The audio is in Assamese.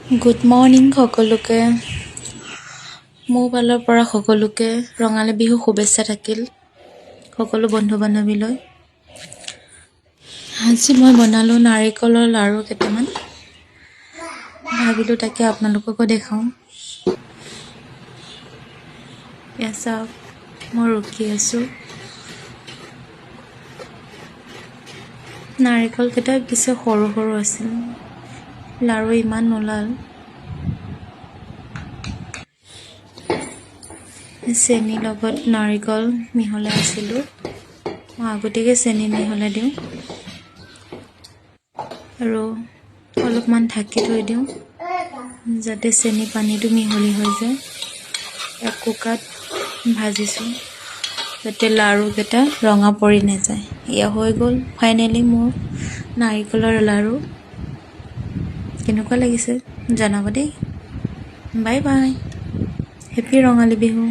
গুড মৰ্ণিং সকলোকে। মোৰ ফালৰ পৰা সকলোকে ৰঙালী বিহু শুভেচ্ছা থাকিল, সকলো বন্ধু বান্ধৱীলৈ। আজি মই বনালোঁ নাৰিকলৰ লাড়ু কেইটামান, ভাবিলোঁ তাকে আপোনালোককো দেখাওঁ। এয়া চাওক, মই ৰুকি আছোঁ। নাৰিকলকেইটা পিছে সৰু সৰু আছিল, লাড়ু ইমান নোলাল। চেনিৰ লগত নাৰিকল মিহলাই আছিলোঁ। মই আগতীয়াকৈ চেনি মিহলাই দিওঁ আৰু অলপমান ঢাকি থৈ দিওঁ, যাতে চেনি পানীটো মিহলি হৈ যায়। কুকাৰত ভাজিছোঁ, যাতে লাড়ুকেইটা ৰঙা পৰি নাযায়। এয়া হৈ গ'ল ফাইনেলি মোৰ নাৰিকলৰ লাড়ু। কেনেকুৱা লাগিছে জনাব দেই। Bye bye, happy Rongali Bihu.